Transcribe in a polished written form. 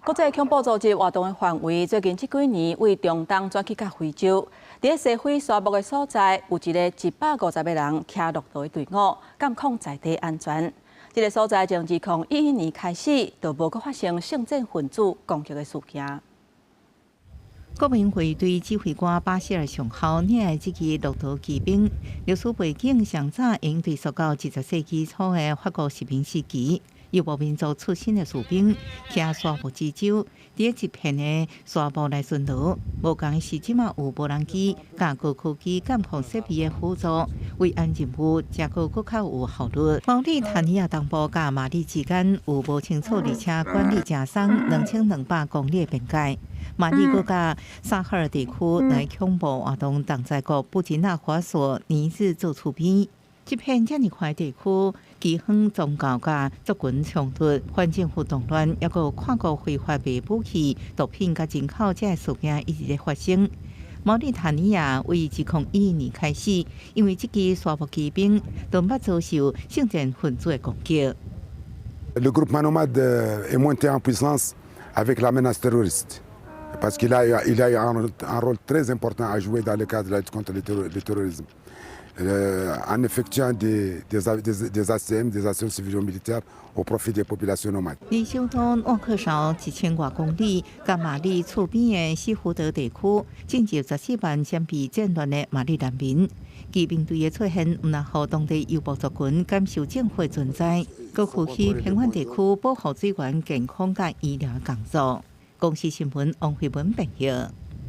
國際恐怖組織活動的範圍，最近這幾年對中東轉去到非洲。佇西非沙漠的所在，有一個150個人騎駱駝的隊伍，監控在地安全。這个所在從2011年開始，就無閣發生聖戰分子攻擊的事件。國民衛隊指揮官巴希爾上校領的這支駱駝騎兵，歷史背景上早應追溯到20世紀初的法國殖民時期。游牧民族出身的士兵，騎沙漠之舟，佇一片的沙漠來巡邏。無仝是這馬有無人機佮高科技監控設備的輔助，維安任務才閣閣較有效率。毛里塔尼亞東部佮馬里之間有無清楚而且管理誠鬆2200公里的邊界。馬里閣佮薩赫爾地區來恐怖活動同在國布吉納法索尼日做厝邊。這片遮爾寬地區，饑荒、宗教佮族群衝突、反政府動亂，抑閣有跨國非法賣武器、毒品佮人口這个事件一直咧發生。毛里塔尼亞為2011年開始，因為這支沙漠騎兵都毋捌遭受聖戰分子的攻擊。 Le groupement nomade est monté en puissance avec la menace terroriste, parce qu'il a, il a eu un rôle très important à jouer dans le cadre de la lutte contre le terrorisme, en effectuant des ACM, des actions civilo-militaires au profit des populations nomades. 離首都諾克紹1000外公里，佮馬里厝邊的西胡德地區，進入14萬閃避戰亂的馬里難民。騎兵隊的出現，毋但予當地游牧族群感受政府的存在，閣負起偏遠地區保護水源、健康佮醫療工作。公視新聞王慧文編譯。